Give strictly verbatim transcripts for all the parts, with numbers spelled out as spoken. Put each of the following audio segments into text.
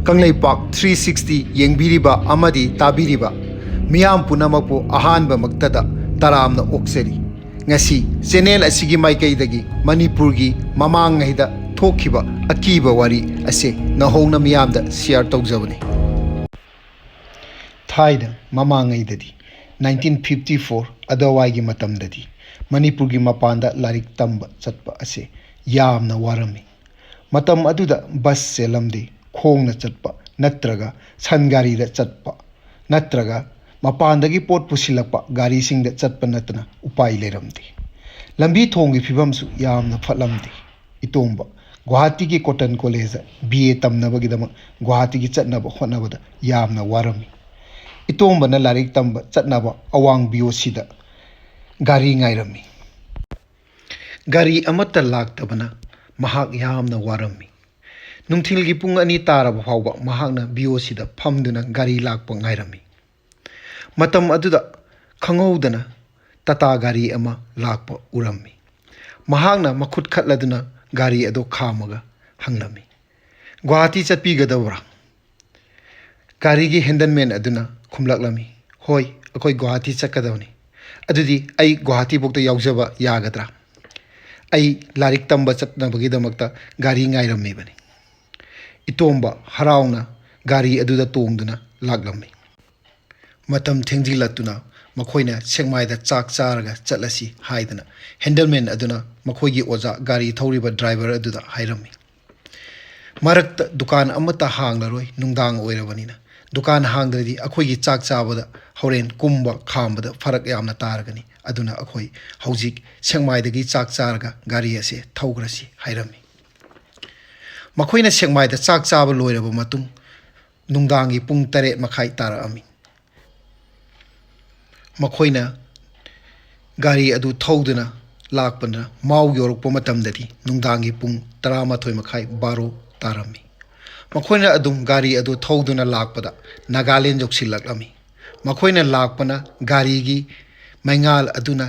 Kangleipak three sixty ꯌꯦꯡꯕꯤꯔꯤꯕ ꯑꯃꯗꯤ ꯇꯥꯕꯤꯔꯤꯕ ꯃꯤꯌꯥꯝ ꯄꯨꯝꯅꯃꯛꯄꯨ ꯑꯍꯥꯟꯕꯃꯛꯇꯗ ꯇꯔꯥꯝꯅ ꯑꯣꯛꯆꯔꯤ꯫ ꯉꯁꯤ ꯆꯦꯅꯦꯜ ꯑꯁꯤꯒꯤ ꯃꯥꯏꯀꯩꯗꯒꯤ ꯃꯅꯤꯄꯨꯔꯒꯤ ꯃꯃꯥꯡꯉꯩꯗ ꯊꯣꯛꯈꯤꯕ ꯑꯀꯤꯕ ꯋꯥꯔꯤ ꯑꯁꯦ ꯅꯧꯍꯧꯅ ꯃꯤꯌꯥꯝꯗ ꯁꯤꯌꯥꯔ ꯇꯧꯖꯕꯅꯤ꯫ ꯊꯥꯏꯅ ꯃꯃꯥꯡꯉꯩꯗꯗꯤ, nineteen fifty four ꯑꯗꯨꯋꯥꯏꯒꯤ ꯃꯇꯝꯗꯗꯤ, ꯃꯅꯤꯄꯨꯔꯒꯤ ꯃꯄꯥꯟꯗ ꯂꯥꯏꯔꯤꯛ ꯇꯝꯕ ꯆꯠꯄ ꯑꯁꯦ ꯌꯥꯝꯅ ꯋꯥꯔꯝꯃꯤ꯫ ꯃꯇꯝ ꯑꯗꯨꯗ ꯕꯁ ꯆꯦꯜꯂꯝꯗꯦ, ꯈꯣꯡꯅ ꯆꯠꯄ ꯅꯠꯇ꯭ꯔꯒ ꯁꯟ ꯒꯥꯔꯤꯗ ꯆꯠꯄ ꯅꯠꯇ꯭ꯔꯒ ꯃꯄꯥꯟꯗꯒꯤ ꯄꯣꯠ ꯄꯨꯁꯤꯜꯂꯛꯄ ꯒꯥꯔꯤꯁꯤꯡꯗ ꯆꯠꯄ ꯅꯠꯇꯅ ꯎꯄꯥꯏ ꯂꯩꯔꯝꯗꯦ꯫ ꯂꯝꯕꯤ ꯊꯣꯡꯒꯤ ꯐꯤꯕꯝꯁꯨ ꯌꯥꯝꯅ ꯐꯠꯂꯝꯗꯦ꯫ ꯏꯇꯣꯝꯕ ꯒꯨꯋꯥꯍꯥꯇꯤꯒꯤ ꯀꯣꯇꯟ ꯀꯣꯂꯦꯖꯇ B A ꯇꯝꯅꯕꯒꯤꯗꯃꯛ ꯒꯨꯋꯥꯍꯥꯇꯤꯒꯤ ꯆꯠꯅꯕ ꯍꯣꯠꯅꯕꯗ ꯌꯥꯝꯅ ꯋꯥꯔꯝꯃꯤ꯫ ꯏꯇꯣꯝꯕꯅ ꯂꯥꯏꯔꯤꯛ ꯇꯝꯕ ꯆꯠꯅꯕ ꯑꯋꯥꯡ B O Cꯗ ꯒꯥꯔꯤ ꯉꯥꯏꯔꯝꯃꯤ꯫ ꯒꯥꯔꯤ ꯑꯃꯠꯇ ꯂꯥꯛꯇꯕꯅ ꯃꯍꯥꯛ ꯌꯥꯝꯅ ꯋꯥꯔꯝꯃꯤ꯫ ꯅꯨꯡꯊꯤꯜꯒꯤ ꯄꯨꯡ ꯑꯅꯤ ꯇꯥꯔꯕ ꯐꯥꯎꯕ ꯃꯍꯥꯛꯅ B O Cꯗ ꯐꯝꯗꯨꯅ ꯒꯥꯔꯤ ꯂꯥꯛꯄ ꯉꯥꯏꯔꯝꯃꯤ꯫ ꯃꯇꯝ ꯑꯗꯨꯗ ꯈꯪꯍꯧꯗꯅ ꯇꯥꯇꯥ ꯒꯥꯔꯤ ꯑꯃ ꯂꯥꯛꯄ ꯎꯔꯝꯃꯤ꯫ ꯃꯍꯥꯛꯅ ꯃꯈꯨꯠ ꯈꯠꯂꯗꯨꯅ ꯒꯥꯔꯤ ꯑꯗꯨ ꯈꯥꯝꯃꯒ ꯍꯪꯂꯝꯃꯤ, "ꯒꯨꯋꯥꯍꯥꯇꯤ ꯆꯠꯄꯤꯒꯗꯕ꯭ꯔꯥ?" ꯒꯥꯔꯤꯒꯤ ꯍꯦꯟꯗꯜꯃꯦꯟ ꯑꯗꯨꯅ ꯈꯨꯝꯂꯛꯂꯝꯃꯤ, "ꯍꯣꯏ, ꯑꯩꯈꯣꯏ ꯒꯨꯋꯥꯍꯥꯇꯤ ꯆꯠꯀꯗꯕꯅꯤ꯫ ꯑꯗꯨꯗꯤ ꯑꯩ ꯒꯨꯋꯥꯍꯥꯇꯤꯐꯥꯎꯗ ꯌꯥꯎꯖꯕ ꯌꯥꯒꯗ꯭ꯔꯥ? ꯑꯩ ꯂꯥꯏꯔꯤꯛ ꯇꯝꯕ ꯆꯠꯅꯕꯒꯤꯗꯃꯛꯇ ꯒꯥꯔꯤ ꯉꯥꯏꯔꯝꯃꯤꯕꯅꯤ꯫" ꯏꯇꯣꯝꯕ ꯍꯔꯥꯎꯅ ꯒꯥꯔꯤ ꯑꯗꯨꯗ ꯇꯣꯡꯗꯨꯅ ꯂꯥꯛꯂꯝꯃꯤ꯫ ꯃꯇꯝ ꯊꯦꯡꯖꯤꯜꯂꯛꯇꯨꯅ ꯃꯈꯣꯏꯅ ꯁꯦꯛꯃꯥꯏꯗ ꯆꯥꯛ ꯆꯥꯔꯒ ꯆꯠꯂꯁꯤ ꯍꯥꯏꯗꯅ ꯍꯦꯟꯗꯜꯃꯦꯟ ꯑꯗꯨꯅ ꯃꯈꯣꯏꯒꯤ ꯑꯣꯖꯥ ꯒꯥꯔꯤ ꯊꯧꯔꯤꯕ ꯗ꯭ꯔꯥꯏꯚꯔ ꯑꯗꯨꯗ ꯍꯥꯏꯔꯝꯃꯤ꯫ ꯃꯔꯛꯇ ꯗꯨꯀꯥꯟ ꯑꯃꯠꯇ ꯍꯥꯡꯂꯔꯣꯏ, ꯅꯨꯡꯗꯥꯡ ꯑꯣꯏꯔꯕꯅꯤꯅ꯫ ꯗꯨꯀꯥꯟ ꯍꯥꯡꯗ꯭ꯔꯗꯤ ꯑꯩꯈꯣꯏꯒꯤ ꯆꯥꯛ ꯆꯥꯕꯗ ꯍꯣꯔꯦꯟ ꯀꯨꯝꯕ ꯈꯥꯝꯕꯗ ꯐꯔꯛ ꯌꯥꯝꯅ ꯇꯥꯔꯒꯅꯤ꯫ ꯑꯗꯨꯅ ꯑꯩꯈꯣꯏ ꯍꯧꯖꯤꯛ ꯁꯦꯛꯃꯥꯏꯗꯒꯤ ꯆꯥꯛ ꯆꯥꯔꯒ ꯒꯥꯔꯤ ꯑꯁꯦ ꯊꯧꯈ꯭ꯔꯁꯤ ꯍꯥꯏꯔꯝꯃꯤ꯫ ꯃꯈꯣꯏꯅ ꯁꯦꯛꯃꯥꯏꯗ ꯆꯥꯛ ꯆꯥꯕ ꯂꯣꯏꯔꯕ ꯃꯇꯨꯡ ꯅꯨꯡꯗꯥꯡꯒꯤ ꯄꯨꯡ ꯇꯔꯦꯠ ꯃꯈꯥꯏ ꯇꯥꯔꯛꯑꯝꯃꯤ꯫ ꯃꯈꯣꯏꯅ ꯒꯥꯔꯤ ꯑꯗꯨ ꯊꯧꯗꯨꯅ ꯂꯥꯛꯄꯅ ꯃꯥꯎ ꯌꯧꯔꯛꯄ ꯃꯇꯝꯗꯗꯤ ꯅꯨꯡꯗꯥꯡꯒꯤ ꯄꯨꯡ ꯇꯔꯥꯃꯥꯊꯣꯏ ꯃꯈꯥꯏ, ꯕꯥꯔꯣ ꯇꯥꯔꯝꯃꯤ꯫ ꯃꯈꯣꯏꯅ ꯑꯗꯨꯝ ꯒꯥꯔꯤ ꯑꯗꯨ ꯊꯧꯗꯨꯅ ꯂꯥꯛꯄꯗ ꯅꯥꯒꯥꯂꯦꯟ ꯌꯧꯁꯤꯜꯂꯛꯂꯝꯃꯤ꯫ ꯃꯈꯣꯏꯅ ꯂꯥꯛꯄꯅ ꯒꯥꯔꯤꯒꯤ ꯃꯩꯉꯥꯜ ꯑꯗꯨꯅ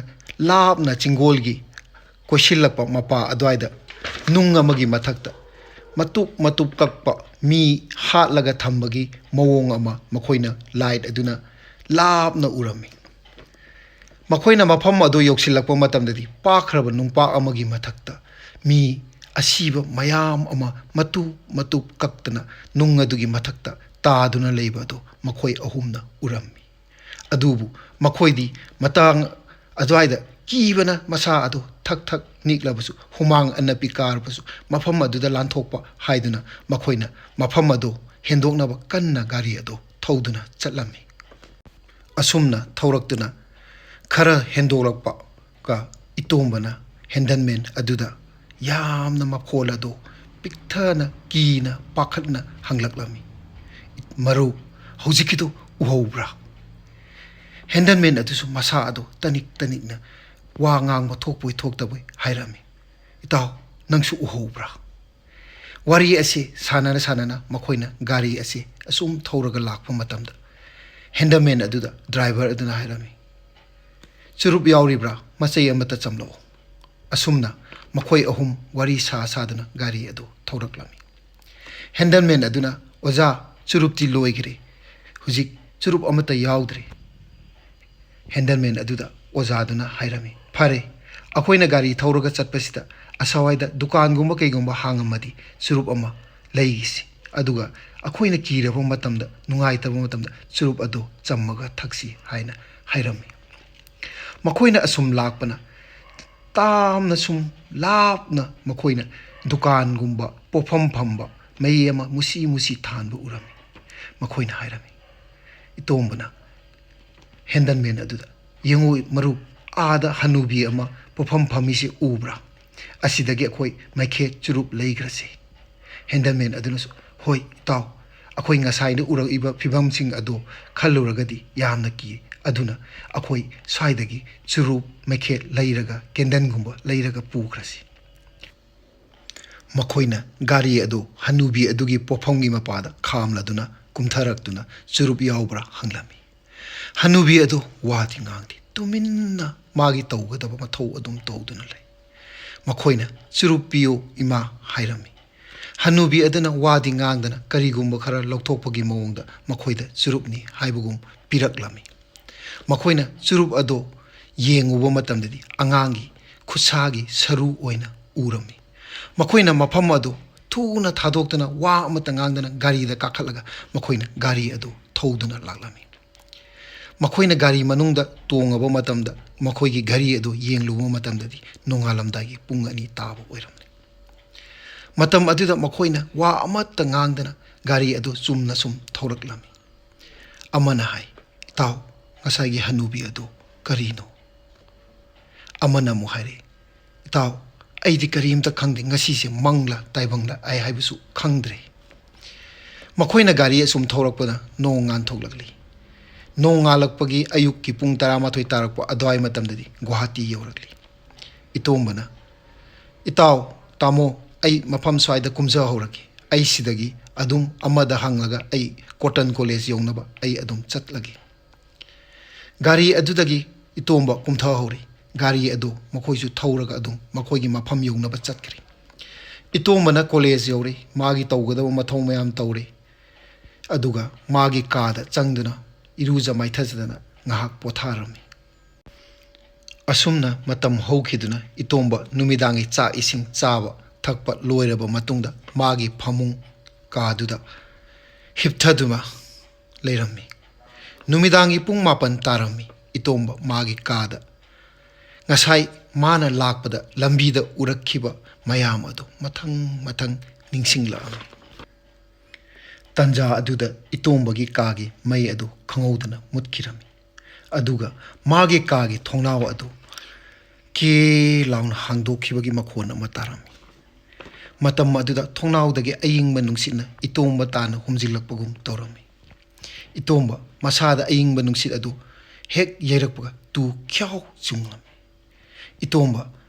ꯂꯥꯞꯅ ꯆꯤꯡꯒꯣꯜꯒꯤ ꯀꯣꯏꯁꯤꯜꯂꯛꯄ ꯃꯄꯥ ꯑꯗꯨꯋꯥꯏꯗ ꯅꯨꯡ ꯑꯃꯒꯤ ꯃꯊꯛꯇ ꯃꯇꯨꯞ ꯃꯇꯨꯞ ꯀꯛꯄ, ꯃꯤ ꯍꯥꯠꯂꯒ ꯊꯝꯕꯒꯤ ꯃꯑꯣꯡ ꯑꯃ ꯃꯈꯣꯏꯅ ꯂꯥꯏꯠ ꯑꯗꯨꯅ ꯂꯥꯞꯅ ꯎꯔꯝꯃꯤ꯫ ꯃꯈꯣꯏꯅ ꯃꯐꯝ ꯑꯗꯨ ꯌꯧꯁꯤꯜꯂꯛꯄ ꯃꯇꯝꯗꯗꯤ, ꯄꯥꯛꯈ꯭ꯔꯕ ꯅꯨꯡꯄꯥꯛ ꯑꯃꯒꯤ ꯃꯊꯛꯇ ꯃꯤ ꯑꯁꯤꯕ ꯃꯌꯥꯝ ꯑꯃ ꯃꯇꯨ ꯃꯇꯨ ꯀꯛꯇꯅ ꯅꯨꯡ ꯑꯗꯨꯒꯤ ꯃꯊꯛꯇ ꯇꯥꯗꯨꯅ ꯂꯩꯕ ꯑꯗꯨ ꯃꯈꯣꯏ ꯑꯍꯨꯝꯅ ꯎꯔꯝꯃꯤ꯫ ꯑꯗꯨꯕꯨ ꯃꯈꯣꯏꯗꯤ ꯃꯇꯥꯡ ꯑꯗꯨꯋꯥꯏꯗ ꯀꯤꯕꯅ ꯃꯁꯥ ꯑꯗꯨ ꯊꯛ ꯊꯛ ꯅꯤꯛꯂꯕꯁꯨ, ꯍꯨꯃꯥꯡ ꯑꯅꯞꯄꯤ ꯀꯥꯔꯕꯁꯨ, ꯃꯐꯝ ꯑꯗꯨꯗ ꯂꯥꯟꯊꯣꯛꯄ ꯍꯥꯏꯗꯨꯅ ꯃꯈꯣꯏꯅ ꯃꯐꯝ ꯑꯗꯨ ꯍꯦꯟꯗꯣꯛꯅꯕ ꯀꯟꯅ ꯒꯥꯔꯤ ꯑꯗꯨ ꯊꯧꯗꯨꯅ ꯆꯠꯂꯝꯃꯤ꯫ ꯑꯁꯨꯝꯅ ꯊꯧꯔꯛꯇꯨꯅ ꯈꯔ ꯍꯦꯟꯗꯣꯛꯂꯛꯄꯒ, ꯏꯇꯣꯝꯕꯅ ꯍꯦꯟꯗꯜꯃꯦꯟ ꯑꯗꯨꯗ ꯌꯥꯝꯅ ꯃꯈꯣꯜ ꯑꯗꯨ ꯄꯤꯛꯊꯅ, ꯀꯤꯅ, ꯄꯥꯈꯠꯅ ꯍꯪꯂꯛꯂꯝꯃꯤ, "ꯃꯔꯨꯞ, ꯍꯧꯖꯤꯛꯀꯤꯗꯨ ꯎꯍꯧꯕ꯭ꯔꯥ?" ꯍꯦꯟꯗꯜꯃꯦꯟ ꯑꯗꯨꯁꯨ ꯃꯁꯥ ꯑꯗꯨ ꯇꯅꯤꯛ ꯇꯅꯤꯛꯅ ꯋꯥ ꯉꯥꯡꯕ ꯊꯣꯛꯄꯣꯏ ꯊꯣꯛꯇꯕꯣꯏ ꯍꯥꯏꯔꯝꯃꯤ, "ꯏꯇꯥꯎ, ꯅꯪꯁꯨ ꯎꯍꯧꯕ꯭ꯔꯥ?" ꯋꯥꯔꯤ ꯑꯁꯤ ꯁꯥꯟꯅꯅ ꯁꯥꯟꯅꯅ ꯃꯈꯣꯏꯅ ꯒꯥꯔꯤ ꯑꯁꯤ ꯑꯁꯨꯝ ꯊꯧꯔꯒ ꯂꯥꯛꯄ ꯃꯇꯝꯗ, ꯍꯦꯟꯗꯜꯃꯦꯟ ꯑꯗꯨꯗ ꯗ꯭ꯔꯥꯏꯚꯔ ꯑꯗꯨꯅ ꯍꯥꯏꯔꯝꯃꯤ, "ꯆꯨꯔꯨꯞ ꯌꯥꯎꯔꯤꯕ꯭ꯔꯥ? ꯃꯆꯩ ꯑꯃꯠꯇ ꯆꯝꯂꯛꯑꯣ꯫" ꯑꯁꯨꯝꯅ ꯃꯈꯣꯏ ꯑꯍꯨꯝ ꯋꯥꯔꯤ ꯁꯥ ꯁꯥꯗꯨꯅ ꯒꯥꯔꯤ ꯑꯗꯨ ꯊꯧꯔꯛꯂꯝꯃꯤ꯫ ꯍꯦꯟꯗꯜꯃꯦꯟ ꯑꯗꯨꯅ, "ꯑꯣꯖꯥ, ꯆꯨꯔꯨꯞꯇꯤ ꯂꯣꯏꯈ꯭ꯔꯦ꯫ ꯍꯧꯖꯤꯛ ꯆꯨꯔꯨꯞ ꯑꯃꯠꯇ ꯌꯥꯎꯗ꯭ꯔꯦ꯫" ꯍꯦꯟꯗꯜꯃꯦꯟ ꯑꯗꯨꯗ ꯑꯣꯖꯥꯗꯨꯅ ꯍꯥꯏꯔꯝꯃꯤ, "ꯐꯔꯦ, ꯑꯩꯈꯣꯏꯅ ꯒꯥꯔꯤ ꯊꯧꯔꯒ ꯆꯠꯄꯁꯤꯗ ꯑꯁ꯭ꯋꯥꯏꯗ ꯗꯨꯀꯥꯟꯒꯨꯝꯕ ꯀꯩꯒꯨꯝꯕ ꯍꯥꯡꯉꯝꯃꯗꯤ ꯆꯨꯔꯨꯞ ꯑꯃ ꯂꯩꯈꯤꯁꯤ, ꯑꯗꯨꯒ ꯑꯩꯈꯣꯏꯅ ꯀꯤꯔꯕ ꯃꯇꯝꯗ, ꯅꯨꯡꯉꯥꯏꯇꯕ ꯃꯇꯝꯗ ꯆꯨꯔꯨꯞ ꯑꯗꯨ ꯆꯝꯃꯒ ꯊꯛꯁꯤ," ꯍꯥꯏꯅ ꯍꯥꯏꯔꯝꯃꯤ꯫ ꯃꯈꯣꯏꯅ ꯑꯁꯨꯝ ꯂꯥꯛꯄꯅ, ꯇꯥꯝꯅ ꯁꯨꯝ ꯂꯥꯞꯅ ꯃꯈꯣꯏꯅ ꯗꯨꯀꯥꯟꯒꯨꯝꯕ, ꯄꯣꯠꯐꯝ ꯐꯝꯕ, ꯃꯩ ꯑꯃ ꯃꯨꯁꯤ ꯃꯨꯁꯤ ꯊꯥꯟꯕ ꯎꯔꯝꯃꯤ꯫ ꯃꯈꯣꯏꯅ ꯍꯥꯏꯔꯝꯃꯤ, ꯏꯇꯣꯝꯕꯅ ꯍꯦꯟꯗꯜꯃꯦꯟ ꯑꯗꯨꯗ, "ꯌꯦꯡꯉꯨ ꯃꯔꯨꯞ, ꯑꯥꯗ ꯍꯅꯨꯕꯤ ꯑꯃ ꯄꯣꯠꯐꯝ ꯐꯝꯃꯤꯁꯤ ꯎꯕ꯭ꯔꯥ? ꯑꯁꯤꯗꯒꯤ ꯑꯩꯈꯣꯏ ꯃꯩꯈꯦꯠ ꯆꯨꯔꯨꯞ ꯂꯩꯈ꯭ꯔꯁꯤ꯫" ꯍꯦꯟꯗꯜꯃꯦꯟ ꯑꯗꯨꯅꯁꯨ, "ꯍꯣꯏ ꯏꯇꯥꯎ, ꯑꯩꯈꯣꯏ ꯉꯁꯥꯏꯅ ꯎꯔꯛꯏꯕ ꯐꯤꯕꯝꯁꯤꯡ ꯑꯗꯨ ꯈꯜꯂꯨꯔꯒꯗꯤ ꯌꯥꯝꯅ ꯀꯤ, ꯑꯗꯨꯅ ꯑꯩꯈꯣꯏ ꯁ꯭ꯋꯥꯏꯗꯒꯤ ꯆꯨꯔꯨꯞ ꯃꯩꯈꯦꯠ ꯂꯩꯔꯒ, ꯀꯦꯟꯗꯜꯒꯨꯝꯕ ꯂꯩꯔꯒ ꯄꯨꯈ꯭ꯔꯁꯤ꯫" ꯃꯈꯣꯏꯅ ꯒꯥꯔꯤ ꯑꯗꯨ ꯍꯅꯨꯕꯤ ꯑꯗꯨꯒꯤ ꯄꯣꯠꯐꯝꯒꯤ ꯃꯄꯥꯗ ꯈꯥꯝꯂꯗꯨꯅ ꯀꯨꯝꯊꯔꯛꯇꯨꯅ ꯆꯨꯔꯨꯞ ꯌꯥꯎꯕ꯭ꯔꯥ ꯍꯪꯂꯝꯃꯤ꯫ ꯍꯅꯨꯕꯤ ꯑꯗꯨ ꯋꯥꯗꯤ ꯉꯥꯡꯗꯦ, ꯇꯨꯃꯤꯟꯅ ꯃꯥꯒꯤ ꯇꯧꯒꯗꯕ ꯃꯊꯧ ꯑꯗꯨꯝ ꯇꯧꯗꯨꯅ ꯂꯩ꯫ ꯃꯈꯣꯏꯅ, "ꯆꯨꯔꯨꯞ ꯄꯤꯌꯨ ꯏꯃꯥ" ꯍꯥꯏꯔꯝꯃꯤ꯫ ꯍꯅꯨꯕꯤ ꯑꯗꯨꯅ ꯋꯥꯗꯤ ꯉꯥꯡꯗꯅ ꯀꯔꯤꯒꯨꯝꯕ ꯈꯔ ꯂꯧꯊꯣꯛꯄꯒꯤ ꯃꯑꯣꯡꯗ ꯃꯈꯣꯏꯗ ꯆꯨꯔꯨꯞꯅꯤ ꯍꯥꯏꯕꯒꯨꯝ ꯄꯤꯔꯛꯂꯝꯃꯤ꯫ ꯃꯈꯣꯏꯅ ꯆꯨꯔꯨꯞ ꯑꯗꯣ ꯌꯦꯡꯉꯨꯕ ꯃꯇꯝꯗꯗꯤ ꯑꯉꯥꯡꯒꯤ ꯈꯨꯠꯁꯥꯒꯤ ꯁꯔꯨ ꯑꯣꯏꯅ ꯎꯔꯝꯃꯤ꯫ ꯃꯈꯣꯏꯅ ꯃꯐꯝ ꯑꯗꯨ ꯊꯨꯅ ꯊꯥꯗꯣꯛꯇꯨꯅ ꯋꯥ ꯑꯃꯠꯇ ꯉꯥꯡꯗꯅ ꯒꯥꯔꯤꯗ ꯀꯥꯈꯠꯂꯒ ꯃꯈꯣꯏꯅ ꯒꯥꯔꯤ ꯑꯗꯨ ꯊꯧꯗꯨꯅ ꯂꯥꯛꯂꯝꯃꯤ꯫ ꯃꯈꯣꯏꯅ ꯒꯥꯔꯤ ꯃꯅꯨꯡꯗ ꯇꯣꯡꯉꯕ ꯃꯇꯝꯗ ꯃꯈꯣꯏꯒꯤ ꯒꯥꯔꯤ ꯑꯗꯨ ꯌꯦꯡꯂꯨꯕ ꯃꯇꯝꯗꯗꯤ ꯅꯣꯡꯉꯥꯜꯂꯝꯗꯥꯏꯒꯤ ꯄꯨꯡ ꯑꯅꯤ ꯇꯥꯕ ꯑꯣꯏꯔꯝꯂꯦ꯫ ꯃꯇꯝ ꯑꯗꯨꯗ ꯃꯈꯣꯏꯅ ꯋꯥ ꯑꯃꯠꯇ ꯉꯥꯡꯗꯅ ꯒꯥꯔꯤ ꯑꯗꯨ ꯆꯨꯝꯅ ꯁꯨꯝ ꯊꯧꯔꯛꯂꯝꯃꯤ꯫ ꯑꯃꯅ ꯍꯥꯏ, "ꯏꯇꯥꯎ, ꯉꯁꯥꯏꯒꯤ ꯍꯅꯨꯕꯤ ꯑꯗꯨ ꯀꯔꯤꯅꯣ?" ꯑꯃꯅ ꯑꯃꯨꯛ ꯍꯥꯏꯔꯛꯏ, "ꯏꯇꯥꯎ, ꯑꯩꯗꯤ ꯀꯔꯤꯝꯇ ꯈꯪꯗꯦ, ꯉꯁꯤꯁꯦ ꯃꯪꯂꯥ ꯇꯥꯏꯕꯪꯂꯥ ꯑꯩ ꯍꯥꯏꯕꯁꯨ ꯈꯪꯗ꯭ꯔꯦ"꯫ ꯃꯈꯣꯏꯅ ꯒꯥꯔꯤ ꯑꯁꯨꯝ ꯊꯧꯔꯛꯄꯗ ꯅꯣꯡ ꯉꯥꯟꯊꯣꯛꯂꯛꯂꯤ꯫ ꯅꯣꯡ ꯉꯥꯜꯂꯛꯄꯒꯤ ꯑꯌꯨꯛꯀꯤ ꯄꯨꯡ ꯇꯔꯥꯃꯥꯊꯣꯏ ꯇꯥꯔꯛꯄ ꯑꯗꯨꯋꯥꯏ ꯃꯇꯝꯗꯗꯤ ꯒꯨꯋꯥꯍꯥꯇꯤ ꯌꯧꯔꯛꯂꯤ꯫ ꯏꯇꯣꯝꯕꯅ, "ꯏꯇꯥꯎ, ꯇꯥꯃꯣ, ꯑꯩ ꯃꯐꯝ ꯁ꯭ꯋꯥꯏꯗ ꯀꯨꯝꯖꯍꯧꯔꯒꯦ꯫ ꯑꯩ ꯁꯤꯗꯒꯤ ꯑꯗꯨꯝ ꯑꯃꯗ ꯍꯪꯂꯒ ꯑꯩ ꯀꯣꯇꯟ ꯀꯣꯂꯦꯖ ꯌꯧꯅꯕ ꯑꯩ ꯑꯗꯨꯝ ꯆꯠꯂꯒꯦ"꯫ ꯒꯥꯔꯤ ꯑꯗꯨꯗꯒꯤ ꯏꯇꯣꯝꯕ ꯀꯨꯝꯊꯍꯧꯔꯤ꯫ ꯒꯥꯔꯤ ꯑꯗꯨ ꯃꯈꯣꯏꯁꯨ ꯊꯧꯔꯒ ꯑꯗꯨꯝ ꯃꯈꯣꯏꯒꯤ ꯃꯐꯝ ꯌꯧꯅꯕ ꯆꯠꯈ꯭ꯔꯦ꯫ ꯏꯇꯣꯝꯕꯅ ꯀꯣꯂꯦꯖ ꯌꯧꯔꯦ, ꯃꯥꯒꯤ ꯇꯧꯒꯗꯕ ꯃꯊꯧ ꯃꯌꯥꯝ ꯇꯧꯔꯦ, ꯑꯗꯨꯒ ꯃꯥꯒꯤ ꯀꯥꯗ ꯆꯪꯗꯨꯅ ꯏꯔꯨꯖ ꯃꯥꯏꯊꯖꯗꯅ ꯉꯥꯏꯍꯥꯛ ꯄꯣꯊꯥꯔꯝꯃꯤ꯫ ꯑꯁꯨꯝꯅ ꯃꯇꯝ ꯍꯧꯈꯤꯗꯨꯅ ꯏꯇꯣꯝꯕ ꯅꯨꯃꯤꯗꯥꯡꯒꯤ ꯆꯥꯛ ꯏꯁꯤꯡ ꯆꯥꯕ ꯊꯛꯄ ꯂꯣꯏꯔꯕ ꯃꯇꯨꯡꯗ ꯃꯥꯒꯤ ꯐꯃꯨꯡ ꯀꯥꯗꯨꯗ ꯍꯤꯞꯊꯗꯨꯅ ꯂꯩꯔꯝꯃꯤ꯫ ꯅꯨꯃꯤꯗꯥꯡꯒꯤ ꯄꯨꯡ ꯃꯥꯄꯟ ꯇꯥꯔꯝꯃꯤ꯫ ꯏꯇꯣꯝꯕ ꯃꯥꯒꯤ ꯀꯥꯗ ꯉꯁꯥꯏ ꯃꯥꯅ ꯂꯥꯛꯄꯗ ꯂꯝꯕꯤꯗ ꯎꯔꯛꯈꯤꯕ ꯃꯌꯥꯝ ꯑꯗꯨ ꯃꯊꯪ ꯃꯊꯪ ꯅꯤꯡꯁꯤꯡꯂꯛꯑꯝꯃꯤ꯫ ꯇꯟꯖꯥ ꯑꯗꯨꯗ ꯏꯇꯣꯝꯕꯒꯤ ꯀꯥꯒꯤ ꯃꯩ ꯑꯗꯨ ꯈꯪꯍꯧꯗꯅ ꯃꯨꯠꯈꯤꯔꯝꯃꯤ꯫ ꯑꯗꯨꯒ ꯃꯥꯒꯤ ꯀꯥꯒꯤ ꯊꯣꯡꯅꯥꯎ ꯑꯗꯨ ꯀꯦ ꯂꯥꯎꯅ ꯍꯥꯡꯗꯣꯛꯈꯤꯕꯒꯤ ꯃꯈꯣꯟ ꯑꯃ ꯇꯥꯔꯝꯃꯤ꯫ ꯃꯇꯝ ꯑꯗꯨꯗ ꯊꯣꯡꯅꯥꯎꯗꯒꯤ ꯑꯏꯪꯕ ꯅꯨꯡꯁꯤꯠꯅ ꯏꯇꯣꯝꯕ ꯇꯥꯅ ꯍꯨꯝꯖꯤꯜꯂꯛꯄꯒꯨꯝ ꯇꯧꯔꯝꯃꯤ꯫ ꯏꯇꯣꯝꯕ ꯃꯁꯥꯗ ꯑꯏꯪꯕ ꯅꯨꯡꯁꯤꯠ ꯑꯗꯨ ꯍꯦꯛ ꯌꯩꯔꯛꯄꯒ ꯇꯨ ꯈ꯭ꯌꯥꯎ ꯆꯨꯡꯂꯝꯃꯤ꯫ ꯏꯇꯣꯝꯕ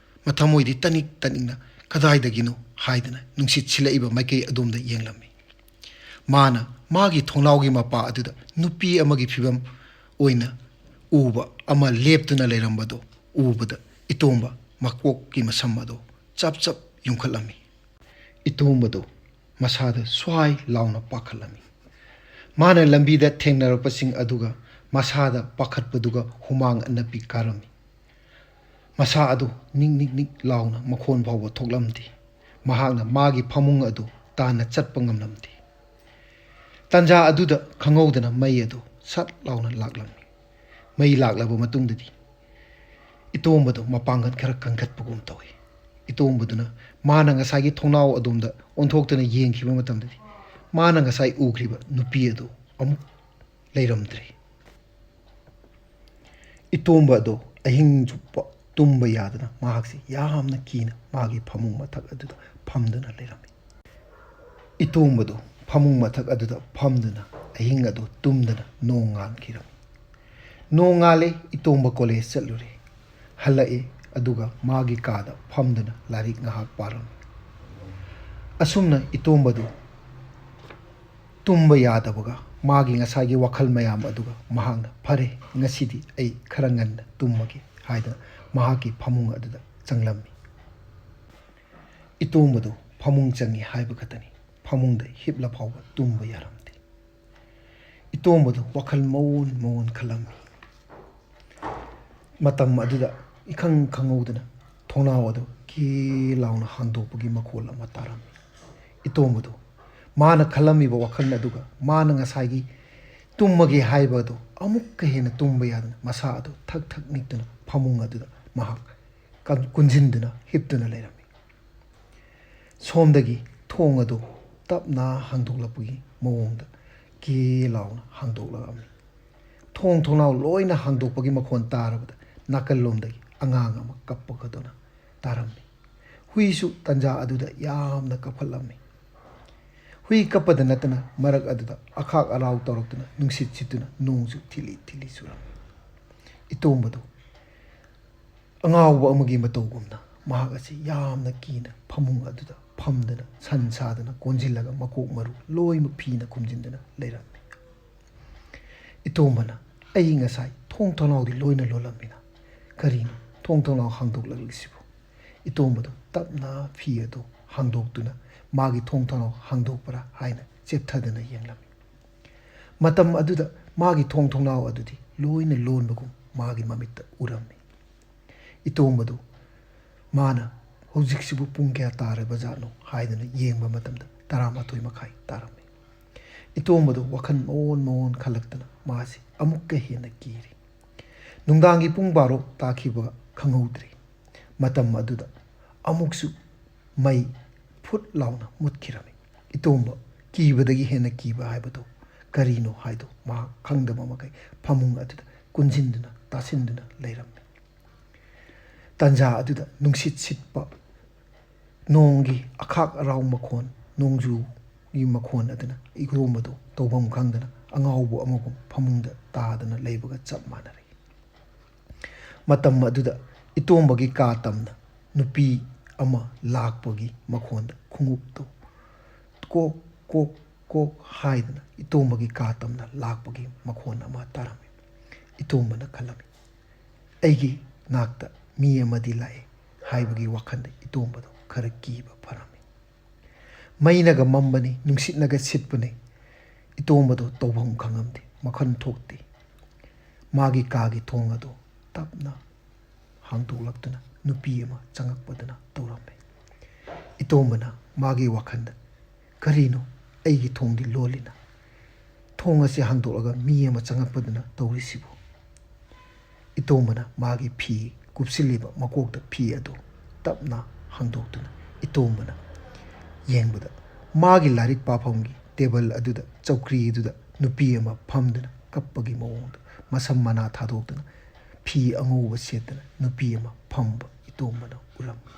ꯃꯊꯃꯣꯏꯗꯤ ꯇꯅꯤꯛ ꯇꯅꯤꯛꯅ ꯀꯗꯥꯏꯗꯒꯤꯅꯣ ꯍꯥꯏꯗꯅ ꯅꯨꯡꯁꯤꯠ ꯁꯤꯜꯂꯛꯏꯕ ꯃꯥꯏꯀꯩ ꯑꯗꯣꯝꯗ ꯌꯦꯡꯂꯝꯃꯤ꯫ ꯃꯥꯅ ꯃꯥꯒꯤ ꯊꯣꯡꯅꯥꯎꯒꯤ ꯃꯄꯥ ꯑꯗꯨꯗ ꯅꯨꯄꯤ ꯑꯃꯒꯤ ꯐꯤꯕꯝ ꯑꯣꯏꯅ ꯎꯕ ꯑꯃ ꯂꯦꯞꯇꯨꯅ ꯂꯩꯔꯝꯕꯗꯨ ꯎꯕꯗ ꯏꯇꯣꯝꯕ ꯃꯀꯣꯛꯀꯤ ꯃꯁꯝ ꯑꯗꯨ ꯆꯞ ꯆꯞ ꯌꯨꯡꯈꯠꯂꯝꯃꯤ꯫ ꯏꯇꯣꯝꯕꯗꯨ ꯃꯁꯥꯗ ꯁ꯭ꯋꯥꯏ ꯂꯥꯎꯅ ꯄꯥꯈꯠꯂꯝꯃꯤ꯫ ꯃꯥꯅ ꯂꯝꯕꯤꯗ ꯊꯦꯡꯅꯔꯛꯄꯁꯤꯡ ꯑꯗꯨꯒ ꯃꯁꯥꯗ ꯄꯥꯈꯠꯄꯗꯨꯒ ꯍꯨꯃꯥꯡ ꯑꯅꯞꯄꯤ ꯀꯥꯔꯝꯃꯤ꯫ ꯃꯁꯥ ꯑꯗꯨ ꯅꯤꯛ ꯅꯤꯛ ꯅꯤꯛ ꯂꯥꯎꯅ ꯃꯈꯣꯟ ꯐꯥꯎꯕ ꯊꯣꯛꯂꯝꯗꯦ꯫ ꯃꯍꯥꯛꯅ ꯃꯥꯒꯤ ꯐꯃꯨꯡ ꯑꯗꯨ ꯇꯥꯟꯅ ꯆꯠꯄ ꯉꯝꯂꯝꯗꯦ꯫ ꯇꯥꯟꯖꯥ ꯑꯗꯨꯗ ꯈꯪꯍꯧꯗꯅ ꯃꯩ ꯑꯗꯨ ꯁꯠ ꯂꯥꯎꯅ ꯂꯥꯛꯂꯝꯃꯤ꯫ ꯃꯩ ꯂꯥꯛꯂꯕ ꯃꯇꯨꯡꯗꯗꯤ ꯏꯇꯣꯝꯕꯗꯨ ꯃꯄꯥꯡꯒꯜ ꯈꯔ ꯀꯟꯈꯠꯄꯒꯨꯝ ꯇꯧꯏ꯫ ꯏꯇꯣꯝꯕꯗꯨꯅ ꯃꯥꯅ ꯉꯁꯥꯏꯒꯤ ꯊꯣꯡꯅꯥꯎ ꯑꯗꯣꯝꯗ ꯑꯣꯟꯊꯣꯛꯇꯨꯅ ꯌꯦꯡꯈꯤꯕ ꯃꯇꯝꯗꯗꯤ ꯃꯥꯅ ꯉꯁꯥꯏ ꯎꯈ꯭ꯔꯤꯕ ꯅꯨꯄꯤ ꯑꯗꯨ ꯑꯃꯨꯛ ꯂꯩꯔꯝꯗ꯭ꯔꯦ꯫ ꯏꯇꯣꯝꯕ ꯑꯗꯨ ꯑꯍꯤꯡ ꯆꯨꯞꯄ ꯇꯨꯝꯕ ꯌꯥꯗꯅ ꯃꯍꯥꯛꯁꯤ ꯌꯥꯝꯅ ꯀꯤꯅ ꯃꯥꯒꯤ ꯐꯃꯨꯡ ꯃꯊꯛ ꯑꯗꯨꯗ ꯐꯝꯗꯨꯅ ꯂꯩꯔꯝꯃꯤ꯫ ꯏꯇꯣꯝꯕꯗꯨ ꯐꯃꯨꯡ ꯃꯊꯛ ꯑꯗꯨꯗ ꯐꯝꯗꯨꯅ ꯑꯍꯤꯡ ꯑꯗꯨ ꯇꯨꯝꯗꯅ ꯅꯣꯡ ꯉꯥꯟꯈꯤꯔꯝꯃꯤ꯫ ꯅꯣꯡꯉꯥꯜꯂꯦ, ꯏꯇꯣꯝꯕ ꯀꯣꯂꯦꯖ ꯆꯠꯂꯨꯔꯦ꯫ ꯍꯜꯂꯛꯑꯦ, ꯑꯗꯨꯒ ꯃꯥꯒꯤ ꯀꯥꯗ ꯐꯝꯗꯨꯅ ꯂꯥꯏꯔꯤꯛ ꯉꯥꯏꯍꯥꯛ ꯄꯥꯔꯝꯃꯤ꯫ ꯑꯁꯨꯝꯅ ꯏꯇꯣꯝꯕꯗꯨ ꯇꯨꯝꯕ ꯌꯥꯗꯕꯒ ꯃꯥꯒꯤ ꯉꯁꯥꯏꯒꯤ ꯋꯥꯈꯜ ꯃꯌꯥꯝ ꯑꯗꯨꯒ ꯃꯍꯥꯛꯅ "ꯐꯔꯦ, ꯉꯁꯤꯗꯤ ꯑꯩ ꯈꯔ ꯉꯟꯅ ꯇꯨꯝꯃꯒꯦ" ꯍꯥꯏꯗꯅ ꯃꯍꯥꯛꯀꯤ ꯐꯃꯨꯡ ꯑꯗꯨꯗ ꯆꯪꯂꯝꯃꯤ꯫ ꯏꯇꯣꯝꯕꯗꯨ ꯐꯃꯨꯡ ꯆꯪꯉꯤ ꯍꯥꯏꯕ ꯈꯛꯇꯅꯤ, ꯐꯃꯨꯡꯗ ꯍꯤꯞꯂ ꯐꯥꯎꯕ ꯇꯨꯝꯕ ꯌꯥꯔꯝꯗꯦ꯫ ꯏꯇꯣꯝꯕꯗꯨ ꯋꯥꯈꯜ ꯃꯑꯣꯟ ꯃꯑꯣꯟ ꯈꯜꯂꯝꯃꯤ꯫ ꯃꯇꯝ ꯑꯗꯨꯗ ꯏꯈꯪ ꯈꯪꯍꯧꯗꯅ ꯊꯣꯡꯅꯥꯎ ꯑꯗꯨ ꯀꯤ ꯂꯥꯎꯅ ꯍꯥꯡꯗꯣꯛꯄꯒꯤ ꯃꯈꯣꯜ ꯑꯃ ꯇꯥꯔꯝꯃꯤ꯫ ꯏꯇꯣꯝꯕꯗꯨ ꯃꯥꯅ ꯈꯜꯂꯝꯃꯤꯕ ꯋꯥꯈꯜ ꯑꯗꯨꯒ ꯃꯥꯅ ꯉꯁꯥꯏꯒꯤ ꯇꯨꯝꯃꯒꯦ ꯍꯥꯏꯕ ꯑꯗꯨ ꯑꯃꯨꯛꯀ ꯍꯦꯟꯅ ꯇꯨꯝꯕ ꯌꯥꯗꯅ ꯃꯁꯥ ꯑꯗꯨ ꯊꯛ ꯊꯛ ꯅꯤꯛꯇꯨꯅ ꯐꯃꯨꯡ ꯑꯗꯨꯗ ꯃꯍꯥꯛ ꯀꯟ-, ꯀꯨꯟꯁꯤꯟꯗꯨꯅ ꯍꯤꯞꯇꯨꯅ ꯂꯩꯔꯝꯃꯤ꯫ ꯁꯣꯝꯗꯒꯤ ꯊꯣꯡ ꯑꯗꯨ ꯇꯞꯅ ꯍꯥꯡꯗꯣꯛꯂꯛꯄꯒꯤ ꯃꯑꯣꯡꯗ ꯀꯤ ꯂꯥꯎꯅ ꯍꯥꯡꯗꯣꯛꯂꯛꯑꯝꯃꯤ꯫ ꯊꯣꯡ ꯊꯣꯡꯅꯥꯎ ꯂꯣꯏꯅ ꯍꯥꯡꯗꯣꯛꯄꯒꯤ ꯃꯈꯣꯟ ꯇꯥꯔꯕꯗ ꯅꯥꯀꯜꯂꯣꯝꯗꯒꯤ ꯑꯉꯥꯡ ꯑꯃ ꯀꯞꯄꯒꯗꯨꯅ ꯇꯥꯔꯝꯃꯤ꯫ ꯍꯨꯏꯁꯨ ꯇꯟꯖꯥ ꯑꯗꯨꯗ ꯌꯥꯝꯅ ꯀꯞꯈꯠꯂꯝꯃꯤ꯫ ꯍꯨꯏ ꯀꯞꯄꯗ ꯅꯠꯇꯅ ꯃꯔꯛ ꯑꯗꯨꯗ ꯑꯈꯥꯛ ꯑꯔꯥꯎ ꯇꯧꯔꯛꯇꯨꯅ ꯅꯨꯡꯁꯤꯠ ꯁꯤꯠꯇꯨꯅ ꯅꯣꯡꯁꯨ ꯊꯤꯂꯤ ꯊꯤꯂꯤ ꯆꯨꯔꯝꯃꯤ꯫ ꯏꯇꯣꯝꯕꯗꯨ ꯑꯉꯥꯎꯕ ꯑꯃꯒꯤ ꯃꯇꯧꯒꯨꯝꯅ ꯃꯍꯥꯛ ꯑꯁꯤ ꯌꯥꯝꯅ ꯀꯤꯅ ꯐꯃꯨꯡ ꯑꯗꯨꯗ ꯐꯝꯗꯨꯅ ꯁꯟ ꯁꯥꯗꯨꯅ ꯀꯣꯟꯁꯤꯜꯂꯒ ꯃꯀꯣꯛ ꯃꯔꯨ ꯂꯣꯏꯅꯃꯛ ꯐꯤꯅ ꯈꯨꯝꯖꯤꯟꯗꯨꯅ ꯂꯩꯔꯝꯃꯤ꯫ ꯏꯇꯣꯝꯕꯅ "ꯑꯩ ꯉꯁꯥꯏ ꯊꯣꯡ ꯊꯣꯡꯅꯥꯎꯗꯤ ꯂꯣꯏꯅ ꯂꯣꯜꯂꯝꯃꯤꯅ, ꯀꯔꯤꯅꯣ ꯊꯣꯡ ꯊꯣꯡꯅꯥꯎ ꯍꯥꯡꯗꯣꯛꯂꯛꯂꯤꯁꯤꯕꯨ?" ꯏꯇꯣꯝꯕꯗꯨ ꯇꯞꯅ ꯐꯤ ꯑꯗꯨ ꯍꯥꯡꯗꯣꯛꯇꯨꯅ ꯃꯥꯒꯤ ꯊꯣꯡ ꯊꯣꯡꯅꯥꯎ ꯍꯥꯡꯗꯣꯛꯄ꯭ꯔꯥ ꯍꯥꯏꯅ ꯆꯦꯞꯊꯗꯨꯅ ꯌꯦꯡꯂꯝꯃꯤ꯫ ꯃꯇꯝ ꯑꯗꯨꯗ ꯃꯥꯒꯤ ꯊꯣꯡ ꯊꯣꯡꯅꯥꯎ ꯑꯗꯨꯗꯤ ꯂꯣꯏꯅ ꯂꯣꯟꯕꯒꯨꯝ ꯃꯥꯒꯤ ꯃꯃꯤꯠꯇ ꯎꯔꯝꯃꯤ꯫ ꯏꯇꯣꯝꯕꯗꯨ ꯃꯥꯅ "ꯍꯧꯖꯤꯛꯁꯤꯕꯨ ꯄꯨꯡ ꯀꯌꯥ ꯇꯥꯔꯕꯖꯥꯠꯅꯣ?" ꯍꯥꯏꯗꯨꯅ ꯌꯦꯡꯕ ꯃꯇꯝꯗ ꯇꯔꯥꯃꯥꯊꯣꯏ ꯃꯈꯥꯏ ꯇꯥꯔꯝꯃꯤ꯫ ꯏꯇꯣꯝꯕꯗꯨ ꯋꯥꯈꯜ ꯃꯑꯣꯟ ꯃꯑꯣꯟ ꯈꯜꯂꯛꯇꯅ ꯃꯥꯁꯤ ꯑꯃꯨꯛꯀ ꯍꯦꯟꯅ ꯀꯤꯔꯤ꯫ ꯅꯨꯡꯗꯥꯡꯒꯤ ꯄꯨꯡ ꯕꯥꯔꯣ ꯇꯥꯈꯤꯕ ꯈꯪꯍꯧꯗ꯭ꯔꯤ꯫ ꯃꯇꯝ ꯑꯗꯨꯗ ꯑꯃꯨꯛꯁꯨ ꯃꯩ ꯐꯨꯠ ꯂꯥꯎꯅ ꯃꯨꯠꯈꯤꯔꯝꯃꯤ꯫ ꯏꯇꯣꯝꯕ ꯀꯤꯕꯗꯒꯤ ꯍꯦꯟꯅ ꯀꯤꯕ ꯍꯥꯏꯕꯗꯨ ꯀꯔꯤꯅꯣ ꯍꯥꯏꯗꯨ ꯃꯍꯥꯛ ꯈꯪꯗꯕ ꯃꯈꯩ ꯐꯃꯨꯡ ꯑꯗꯨꯗ ꯀꯨꯟꯁꯤꯟꯗꯨꯅ ꯇꯥꯁꯤꯟꯗꯨꯅ ꯂꯩꯔꯝꯃꯤ꯫ ꯇꯟꯖꯥ ꯑꯗꯨꯗ ꯅꯨꯡꯁꯤꯠ ꯁꯤꯠꯄ, ꯅꯣꯡꯒꯤ ꯑꯈꯥꯛ ꯑꯔꯥꯎ ꯃꯈꯣꯟ, ꯅꯣꯡꯖꯨꯒꯤ ꯃꯈꯣꯟ ꯑꯗꯨꯅ ꯏꯇꯣꯝꯕꯗꯨ ꯇꯧꯐꯝ ꯈꯪꯗꯅ ꯑꯉꯥꯎꯕ ꯑꯃꯒꯨꯝ ꯐꯃꯨꯡꯗ ꯇꯥꯗꯅ ꯂꯩꯕꯒ ꯆꯞ ꯃꯥꯟꯅꯔꯦ꯫ ꯃꯇꯝ ꯑꯗꯨꯗ ꯏꯇꯣꯝꯕꯒꯤ ꯀꯥ ꯇꯝꯅ ꯅꯨꯄꯤ ꯑꯃ ꯂꯥꯛꯄꯒꯤ ꯃꯈꯣꯟꯗ ꯈꯣꯡꯎꯞꯇꯨ ꯀꯣꯛ ꯀꯣꯛ ꯀꯣꯛ ꯍꯥꯏꯗꯅ ꯏꯇꯣꯝꯕꯒꯤ ꯀꯥ ꯇꯝꯅ ꯂꯥꯛꯄꯒꯤ ꯃꯈꯣꯟ ꯑꯃ ꯇꯥꯔꯝꯃꯤ꯫ ꯏꯇꯣꯝꯕꯅ ꯈꯜꯂꯝꯃꯤ, "ꯑꯩꯒꯤ ꯅꯥꯛꯇ ꯃꯤ ꯑꯃꯗꯤ ꯂꯥꯛꯑꯦ" ꯍꯥꯏꯕꯒꯤ ꯋꯥꯈꯜꯗ ꯏꯇꯣꯝꯕꯗꯣ ꯈꯔ ꯀꯤꯕ ꯐꯔꯝꯃꯤ꯫ ꯃꯩꯅꯒ ꯃꯝꯕꯅꯤ, ꯅꯨꯡꯁꯤꯠꯅꯒ ꯁꯤꯠꯄꯅꯤ꯫ ꯏꯇꯣꯝꯕꯗꯣ ꯇꯧꯐꯝ ꯈꯪꯉꯝꯗꯦ, ꯃꯈꯜ ꯊꯣꯛꯇꯦ꯫ ꯃꯥꯒꯤ ꯀꯥꯒꯤ ꯊꯣꯡ ꯑꯗꯨ ꯇꯞꯅ ꯍꯥꯡꯗꯣꯛꯂꯛꯇꯨꯅ ꯅꯨꯄꯤ ꯑꯃ ꯆꯪꯉꯛꯄꯗꯨꯅ ꯇꯧꯔꯝꯃꯤ꯫ ꯏꯇꯣꯝꯕꯅ ꯃꯥꯒꯤ ꯋꯥꯈꯜꯗ, "ꯀꯔꯤꯅꯣ ꯑꯩꯒꯤ ꯊꯣꯡꯗꯤ ꯂꯣꯜꯂꯤꯅ? ꯊꯣꯡ ꯑꯁꯤ ꯍꯥꯡꯗꯣꯛꯂꯒ ꯃꯤ ꯑꯃ ꯆꯪꯉꯛꯄꯗꯨꯅ ꯇꯧꯔꯤꯁꯤꯕꯨ?" ꯏꯇꯣꯝꯕꯅ ꯃꯥꯒꯤ ꯐꯤ ꯀꯨꯞꯁꯤꯜꯂꯤꯕ ꯃꯀꯣꯛꯇ ꯐꯤ ꯑꯗꯨ ꯇꯞꯅ ꯍꯥꯡꯗꯣꯛꯇꯨꯅ ꯏꯇꯣꯝꯕꯅ ꯌꯦꯡꯕꯗ, ꯃꯥꯒꯤ ꯂꯥꯏꯔꯤꯛ ꯄꯥꯐꯝꯒꯤ ꯇꯦꯕꯜ ꯑꯗꯨꯗ, ꯆꯧꯀ꯭ꯔꯤ ꯑꯗꯨꯗ ꯅꯨꯄꯤ ꯑꯃ ꯐꯝꯗꯨꯅ ꯀꯞꯄꯒꯤ ꯃꯑꯣꯡꯗ ꯃꯁꯝ ꯃꯅꯥ ꯊꯥꯗꯣꯛꯇꯨꯅ ꯐꯤ ꯑꯉꯧꯕ ꯁꯦꯠꯇꯅ ꯅꯨꯄꯤ ꯑꯃ ꯐꯝꯕ ꯏꯇꯣꯝꯕꯅ ꯎꯔꯝꯃꯤ꯫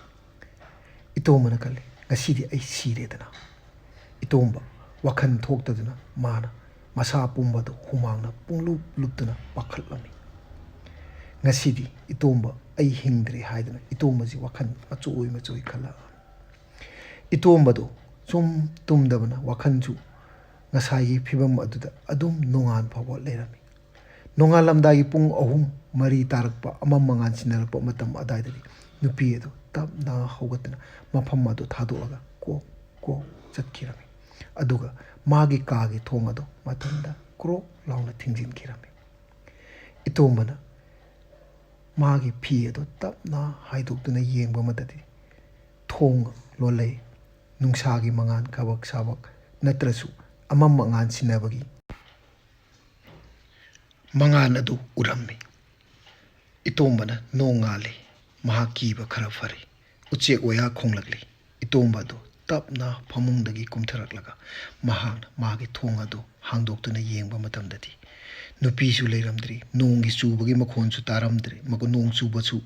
ꯏꯇꯣꯝꯕꯅ ꯈꯜꯂꯤ, "ꯉꯁꯤꯗꯤ ꯑꯩ ꯁꯤꯔꯦꯗꯅ"꯫ ꯏꯇꯣꯝꯕ ꯋꯥꯈꯜ ꯊꯣꯛꯇꯗꯨꯅ ꯃꯥꯅ ꯃꯁꯥ ꯄꯨꯝꯕꯗꯨ ꯍꯨꯃꯥꯡꯅ ꯄꯨꯡꯂꯨꯞ ꯂꯨꯞꯇꯨꯅ ꯄꯥꯈꯠꯂꯝꯃꯤ꯫ "ꯉꯁꯤꯗꯤ ꯏꯇꯣꯝꯕ ꯑꯩ ꯍꯤꯡꯗ꯭ꯔꯦ" ꯍꯥꯏꯗꯨꯅ ꯏꯇꯣꯝꯕꯁꯤ ꯋꯥꯈꯜ ꯃꯆꯣꯏ ꯃꯆꯣꯏ ꯈꯜꯂꯛꯑꯝꯃꯤ꯫ ꯏꯇꯣꯝꯕꯗꯨ ꯁꯨꯝ ꯇꯨꯝꯗꯕꯅ ꯋꯥꯈꯜꯁꯨ ꯉꯁꯥꯏꯒꯤ ꯐꯤꯕꯝ ꯑꯗꯨꯗ ꯑꯗꯨꯝ ꯅꯣꯡꯉꯥꯟ ꯐꯥꯎꯕ ꯂꯩꯔꯝꯃꯤ꯫ ꯅꯣꯡꯉꯥꯜꯂꯝꯗꯥꯏꯒꯤ ꯄꯨꯡ ꯑꯍꯨꯝ, ꯃꯔꯤ ꯇꯥꯔꯛꯄ, ꯑꯃꯝ ꯃꯉꯥꯟ ꯁꯤꯟꯅꯔꯛꯄ ꯃꯇꯝ ꯑꯗꯨꯋꯥꯏꯗꯗꯤ ꯅꯨꯄꯤ ꯑꯗꯨ ꯇꯞꯅ ꯍꯧꯒꯠꯇꯨꯅ ꯃꯐꯝ ꯑꯗꯨ ꯊꯥꯗꯣꯛꯂꯒ ꯀꯣꯛ ꯀꯣꯛ ꯆꯠꯈꯤꯔꯝꯃꯤ꯫ ꯑꯗꯨꯒ ꯃꯥꯒꯤ ꯀꯥꯒꯤ ꯊꯣꯡ ꯑꯗꯨ ꯃꯊꯟꯇ ꯀ꯭ꯔꯣꯛ ꯂꯥꯎꯅ ꯊꯤꯡꯖꯤꯟꯈꯤꯔꯝꯃꯤ꯫ ꯏꯇꯣꯝꯕꯅ ꯃꯥꯒꯤ ꯐꯤ ꯑꯗꯨ ꯇꯞꯅ ꯍꯥꯏꯗꯣꯛꯇꯨꯅ ꯌꯦꯡꯕ ꯃꯇꯝꯗꯗꯤ ꯊꯣꯡ ꯂꯣꯜꯂꯦ꯫ ꯅꯨꯡꯁꯥꯒꯤ ꯃꯉꯥꯜ ꯀꯥꯕꯛ ꯁꯥꯕꯛ ꯅꯠꯇ꯭ꯔꯁꯨ ꯑꯃꯝ ꯑꯉꯥꯟ ꯁꯤꯟꯅꯕꯒꯤ ꯃꯉꯥꯜ ꯑꯗꯨ ꯎꯔꯝꯃꯤ꯫ ꯏꯇꯣꯝꯕꯅ ꯅꯣꯡ ꯉꯥꯜꯂꯤ꯫ ꯃꯍꯥꯛ ꯀꯤꯕ ꯈꯔ ꯐꯔꯦ꯫ ꯎꯆꯦꯛ ꯋꯥꯌꯥ ꯈꯣꯡꯂꯛꯂꯤ꯫ ꯏꯇꯣꯝꯕ ꯑꯗꯨ ꯇꯞꯅ ꯐꯃꯨꯡꯗꯒꯤ ꯀꯨꯝꯊꯔꯛꯂꯒ ꯃꯍꯥꯛꯅ ꯃꯥꯒꯤ ꯊꯣꯡ ꯑꯗꯨ ꯍꯥꯡꯗꯣꯛꯇꯨꯅ ꯌꯦꯡꯕ ꯃꯇꯝꯗꯗꯤ ꯅꯨꯄꯤꯁꯨ ꯂꯩꯔꯝꯗ꯭ꯔꯤ, ꯅꯣꯡꯒꯤ ꯆꯨꯕꯒꯤ ꯃꯈꯣꯟꯁꯨ ꯇꯥꯔꯝꯗ꯭ꯔꯤ, ꯃꯈꯣ-, ꯅꯣꯡ ꯆꯨꯕꯁꯨ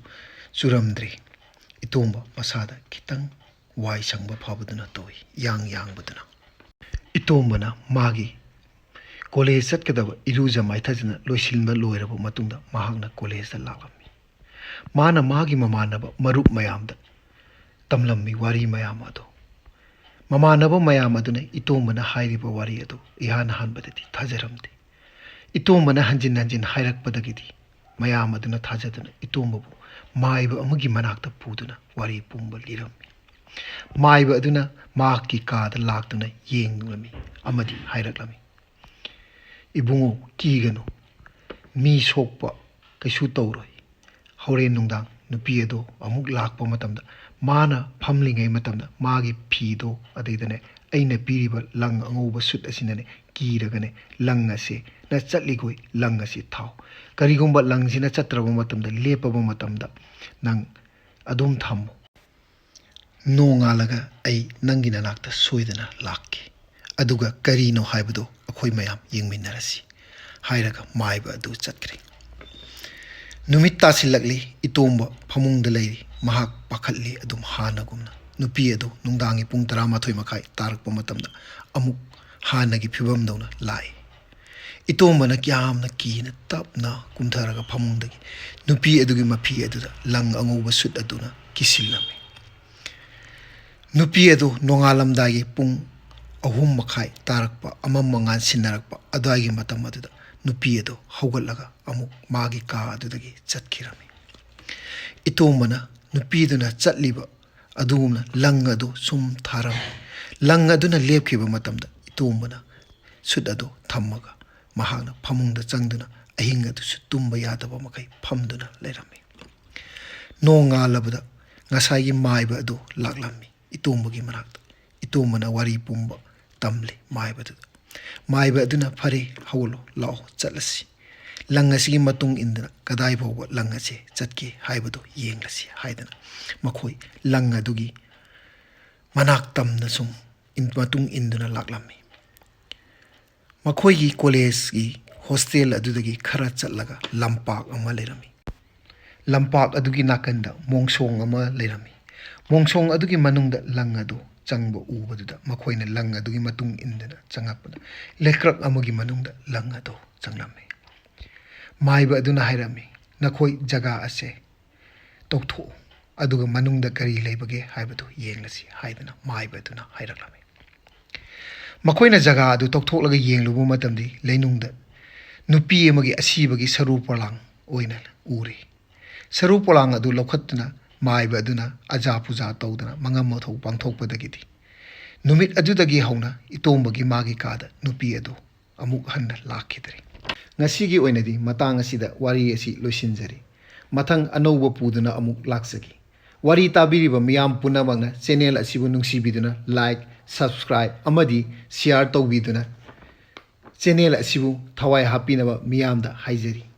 ꯆꯨꯔꯝꯗ꯭ꯔꯤ꯫ ꯏꯇꯣꯝꯕ ꯃꯁꯥꯗ ꯈꯤꯇꯪ ꯋꯥꯏ ꯁꯪꯕ ꯐꯥꯎꯕꯗꯨꯅ ꯇꯧꯏ, ꯌꯥꯡ ꯌꯥꯡꯕꯗꯨꯅ꯫ ꯏꯇꯣꯝꯕꯅ ꯃꯥꯒꯤ ꯀꯣꯂꯦꯖ ꯆꯠꯀꯗꯕ ꯏꯔꯨꯖ ꯃꯥꯏꯊꯖꯅ ꯂꯣꯏꯁꯤꯟꯕ ꯂꯣꯏꯔꯕ ꯃꯇꯨꯡꯗ ꯃꯍꯥꯛꯅ ꯀꯣꯂꯦꯖꯇ ꯂꯥꯛꯂꯝꯃꯤ꯫ ꯃꯥꯅ ꯃꯥꯒꯤ ꯃꯃꯥꯟꯅꯕ ꯃꯔꯨꯞ ꯃꯌꯥꯝꯗ ꯇꯝꯂꯝꯃꯤ ꯋꯥꯔꯤ ꯃꯌꯥꯝ ꯑꯗꯨ꯫ ꯃꯃꯥꯟꯅꯕ ꯃꯌꯥꯝ ꯑꯗꯨꯅ ꯏꯇꯣꯝꯕꯅ ꯍꯥꯏꯔꯤꯕ ꯋꯥꯔꯤ ꯑꯗꯨ ꯏꯍꯥꯟ ꯍꯥꯟꯕꯗꯗꯤ ꯊꯥꯖꯔꯝꯗꯦ꯫ ꯏꯇꯣꯝꯕꯅ ꯍꯟꯖꯤꯟ ꯍꯟꯖꯤꯟ ꯍꯥꯏꯔꯛꯄꯗꯒꯤꯗꯤ ꯃꯌꯥꯝ ꯑꯗꯨꯅ ꯊꯥꯖꯗꯨꯅ ꯏꯇꯣꯝꯕꯕꯨ ꯃꯥꯏꯕ ꯑꯃꯒꯤ ꯃꯅꯥꯛꯇ ꯄꯨꯗꯨꯅ ꯋꯥꯔꯤ ꯄꯨꯝꯕ ꯂꯤꯔꯝꯃꯤ꯫ ꯃꯥꯏꯕ ꯑꯗꯨꯅ ꯃꯍꯥꯛꯀꯤ ꯀꯥꯗ ꯂꯥꯛꯇꯨꯅ ꯌꯦꯡꯂꯝꯃꯤ ꯑꯃꯗꯤ ꯍꯥꯏꯔꯛꯂꯝꯃꯤ, "ꯏꯕꯨꯡꯉꯣ, ꯀꯤꯒꯅꯨ, ꯃꯤ ꯁꯣꯛꯄ ꯀꯩꯁꯨ ꯇꯧꯔꯣꯏ꯫ ꯍꯣꯔꯦꯟ ꯅꯨꯡꯗꯥꯡ ꯅꯨꯄꯤ ꯑꯗꯣ ꯑꯃꯨꯛ ꯂꯥꯛꯄ ꯃꯇꯝꯗ ꯃꯥꯅ ꯐꯝꯂꯤꯉꯩ ꯃꯇꯝꯗ ꯃꯥꯒꯤ ꯐꯤꯗꯣ ꯑꯗꯩꯗꯅꯦ ꯑꯩꯅ ꯄꯤꯔꯤꯕ ꯂꯪ ꯑꯉꯧꯕ ꯁꯨꯠ ꯑꯁꯤꯅꯅꯦ ꯀꯤꯔꯒꯅꯦ ꯂꯪ ꯑꯁꯦ ꯅ ꯆꯠꯂꯤꯈꯣꯏ ꯂꯪ ꯑꯁꯤ ꯊꯥꯎ꯫ ꯀꯔꯤꯒꯨꯝꯕ ꯂꯪꯁꯤꯅ ꯆꯠꯇ꯭ꯔꯕ ꯃꯇꯝꯗ, ꯂꯦꯞꯄꯕ ꯃꯇꯝꯗ ꯅꯪ ꯑꯗꯨꯝ ꯊꯝꯃꯨ꯫ ꯅꯣꯡꯉꯥꯜꯂꯒ ꯑꯩ ꯅꯪꯒꯤ ꯅꯅꯥꯛꯇ ꯁꯣꯏꯗꯅ ꯂꯥꯛꯀꯦ꯫ ꯑꯗꯨꯒ ꯀꯔꯤꯅꯣ ꯍꯥꯏꯕꯗꯣ ꯑꯩꯈꯣꯏ ꯃꯌꯥꯝ ꯌꯦꯡꯃꯤꯟꯅꯔꯁꯤ" ꯍꯥꯏꯔꯒ ꯃꯥꯏꯕ ꯑꯗꯨ ꯆꯠꯈ꯭ꯔꯦ꯫ ꯅꯨꯃꯤꯠ ꯇꯥꯁꯤꯜꯂꯛꯂꯤ꯫ ꯏꯇꯣꯝꯕ ꯐꯃꯨꯡꯗ ꯂꯩꯔꯤ꯫ ꯃꯍꯥꯛ ꯄꯥꯈꯠꯂꯤ ꯑꯗꯨꯝ ꯍꯥꯟꯅꯒꯨꯝꯅ꯫ ꯅꯨꯄꯤ ꯑꯗꯨ ꯅꯨꯡꯗꯥꯡꯒꯤ ꯄꯨꯡ ꯇꯔꯥꯃꯥꯊꯣꯏ ꯃꯈꯥꯏ ꯇꯥꯔꯛꯄ ꯃꯇꯝꯗ ꯑꯃꯨꯛ ꯍꯥꯟꯅꯒꯤ ꯐꯤꯕꯝꯗꯧꯅ ꯂꯥꯛꯏ꯫ ꯏꯇꯣꯝꯕꯅ ꯌꯥꯝꯅ ꯀꯤꯅ ꯇꯞꯅ ꯀꯨꯝꯊꯔꯒ ꯐꯃꯨꯡꯗꯒꯤ ꯅꯨꯄꯤ ꯑꯗꯨꯒꯤ ꯃꯐꯤ ꯑꯗꯨꯗ ꯂꯪ ꯑꯉꯧꯕ ꯁꯨꯠ ꯑꯗꯨꯅ ꯀꯤꯁꯤꯜꯂꯝꯃꯤ꯫ ꯅꯨꯄꯤ ꯑꯗꯨ ꯅꯣꯡꯉꯥꯜꯂꯝꯗꯥꯏꯒꯤ ꯄꯨꯡ ꯑꯍꯨꯝ ꯃꯈꯥꯏ ꯇꯥꯔꯛꯄ, ꯑꯃꯝ ꯑꯉꯥꯟ ꯁꯤꯟꯅꯔꯛꯄ ꯑꯗꯨꯋꯥꯏꯒꯤ ꯃꯇꯝ ꯑꯗꯨꯗ ꯅꯨꯄꯤ ꯑꯗꯨ ꯍꯧꯒꯠꯂꯒ ꯑꯃꯨꯛ ꯃꯥꯒꯤ ꯀꯥ ꯑꯗꯨꯗꯒꯤ ꯆꯠꯈꯤꯔꯝꯃꯤ꯫ ꯏꯇꯣꯝꯕꯅ ꯅꯨꯄꯤꯗꯨꯅ ꯆꯠꯂꯤꯕ ꯑꯗꯨꯒꯨꯝꯅ ꯂꯪ ꯑꯗꯨ ꯁꯨꯝ ꯊꯥꯔꯝꯃꯤ꯫ ꯂꯪ ꯑꯗꯨꯅ ꯂꯦꯞꯈꯤꯕ ꯃꯇꯝꯗ ꯏꯇꯣꯝꯕꯅ ꯁꯨꯠ ꯑꯗꯨ ꯊꯝꯃꯒ ꯃꯍꯥꯛꯅ ꯐꯃꯨꯡꯗ ꯆꯪꯗꯨꯅ ꯑꯍꯤꯡ ꯑꯗꯨꯁꯨ ꯇꯨꯝꯕ ꯌꯥꯗꯕ ꯃꯈꯩ ꯐꯝꯗꯨꯅ ꯂꯩꯔꯝꯃꯤ꯫ ꯅꯣꯡ ꯉꯥꯜꯂꯕꯗ ꯉꯁꯥꯏꯒꯤ ꯃꯥꯏꯕ ꯑꯗꯨ ꯂꯥꯛꯂꯝꯃꯤ ꯏꯇꯣꯝꯕꯒꯤ ꯃꯅꯥꯛꯇ꯫ ꯏꯇꯣꯝꯕꯅ ꯋꯥꯔꯤ ꯄꯨꯝꯕ ꯇꯝꯂꯤ ꯃꯥꯏꯕꯗꯨꯗ꯫ ꯃꯥꯏꯕ ꯑꯗꯨꯅ, "ꯐꯔꯦ, ꯍꯧꯒꯠꯂꯣ, ꯂꯥꯛꯑꯣ, ꯆꯠꯂꯁꯤ꯫ ꯂꯪ ꯑꯁꯤꯒꯤ ꯃꯇꯨꯡ ꯏꯟꯗꯨꯅ ꯀꯗꯥꯏ ꯐꯥꯎꯕ ꯂꯪ ꯑꯁꯦ ꯆꯠꯀꯦ ꯍꯥꯏꯕꯗꯨ ꯌꯦꯡꯂꯁꯤ" ꯍꯥꯏꯗꯅ ꯃꯈꯣꯏ ꯂꯪ ꯑꯗꯨꯒꯤ ꯃꯅꯥꯛ ꯇꯝꯅ ꯁꯨꯝ ꯏꯟ-, ꯃꯇꯨꯡ ꯏꯟꯗꯨꯅ ꯂꯥꯛꯂꯝꯃꯤ꯫ ꯃꯈꯣꯏꯒꯤ ꯀꯣꯂꯦꯖꯀꯤ ꯍꯣꯁꯇꯦꯜ ꯑꯗꯨꯗꯒꯤ ꯈꯔ ꯆꯠꯂꯒ ꯂꯝꯄꯥꯛ ꯑꯃ ꯂꯩꯔꯝꯃꯤ꯫ ꯂꯝꯄꯥꯛ ꯑꯗꯨꯒꯤ ꯅꯥꯀꯟꯗ ꯃꯣꯡꯁꯣꯡ ꯑꯃ ꯂꯩꯔꯝꯃꯤ꯫ ꯃꯣꯡꯁꯣꯡ ꯑꯗꯨꯒꯤ ꯃꯅꯨꯡꯗ ꯂꯪ ꯑꯗꯨ ꯆꯪꯕ ꯎꯕꯗꯨꯗ ꯃꯈꯣꯏꯅ ꯂꯪ ꯑꯗꯨꯒꯤ ꯃꯇꯨꯡ ꯏꯟꯗꯨꯅ ꯆꯪꯉꯛꯄꯗ ꯂꯩꯀ꯭ꯔꯛ ꯑꯃꯒꯤ ꯃꯅꯨꯡꯗ ꯂꯪ ꯑꯗꯨ ꯆꯪꯂꯝꯃꯤ꯫ ꯃꯥꯏꯕ ꯑꯗꯨꯅ ꯍꯥꯏꯔꯝꯃꯤ, "ꯅꯈꯣꯏ ꯖꯒꯥ ꯑꯁꯦ ꯇꯧꯊꯣꯛꯎ, ꯑꯗꯨꯒ ꯃꯅꯨꯡꯗ ꯀꯔꯤ ꯂꯩꯕꯒꯦ ꯍꯥꯏꯕꯗꯨ ꯌꯦꯡꯂꯁꯤ" ꯍꯥꯏꯗꯅ ꯃꯥꯏꯕ ꯑꯗꯨꯅ ꯍꯥꯏꯔꯛꯂꯝꯃꯤ꯫ ꯃꯈꯣꯏꯅ ꯖꯒꯥ ꯑꯗꯨ ꯇꯧꯊꯣꯛꯂꯒ ꯌꯦꯡꯂꯨꯕ ꯃꯇꯝꯗꯤ ꯂꯩꯅꯨꯡꯗ ꯅꯨꯄꯤ ꯑꯃꯒꯤ ꯑꯁꯤꯕꯒꯤ ꯁꯔꯨ ꯄꯣꯂꯥꯡ ꯑꯣꯏꯅ ꯎꯔꯤ꯫ ꯁꯔꯨ ꯄꯣꯂꯥꯡ ꯑꯗꯨ ꯂꯧꯈꯠꯇꯨꯅ ꯃꯥꯏꯕ ꯑꯗꯨꯅ ꯑꯖꯥ ꯄꯨꯖꯥ ꯇꯧꯗꯅ ꯃꯉꯝ ꯃꯊꯧ ꯄꯥꯡꯊꯣꯛꯄꯗꯒꯤꯗꯤ ꯅꯨꯃꯤꯠ ꯑꯗꯨꯗꯒꯤ ꯍꯧꯅ ꯏꯇꯣꯝꯕꯒꯤ ꯃꯥꯒꯤ ꯀꯥꯗ ꯅꯨꯄꯤ ꯑꯗꯨ ꯑꯃꯨꯛ ꯍꯟꯅ ꯂꯥꯛꯈꯤꯗ꯭ꯔꯦ꯫ ꯉꯁꯤꯒꯤ ꯑꯣꯏꯅꯗꯤ ꯃꯇꯥꯡ ꯑꯁꯤꯗ ꯋꯥꯔꯤ ꯑꯁꯤ ꯂꯣꯏꯁꯤꯟꯖꯔꯤ꯫ ꯃꯊꯪ ꯑꯅꯧꯕ ꯄꯨꯗꯨꯅ ꯑꯃꯨꯛ ꯂꯥꯛꯆꯒꯦ꯫ ꯋꯥꯔꯤ ꯇꯥꯕꯤꯔꯤꯕ ꯃꯤꯌꯥꯝ ꯄꯨꯝꯅꯃꯛꯅ ꯆꯦꯅꯦꯜ ꯑꯁꯤꯕꯨ ꯅꯨꯡꯁꯤꯕꯤꯗꯨꯅ ꯂꯥꯏꯛ, ꯁꯕꯁꯀ꯭ꯔꯥꯏꯕ ꯑꯃꯗꯤ ꯁꯤꯌꯥꯔ ꯇꯧꯕꯤꯗꯨꯅ ꯆꯦꯅꯦꯜ ꯑꯁꯤꯕꯨ ꯊꯋꯥꯏ ꯍꯥꯞꯄꯤꯅꯕ ꯃꯤꯌꯥꯝꯗ ꯍꯥꯏꯖꯔꯤ꯫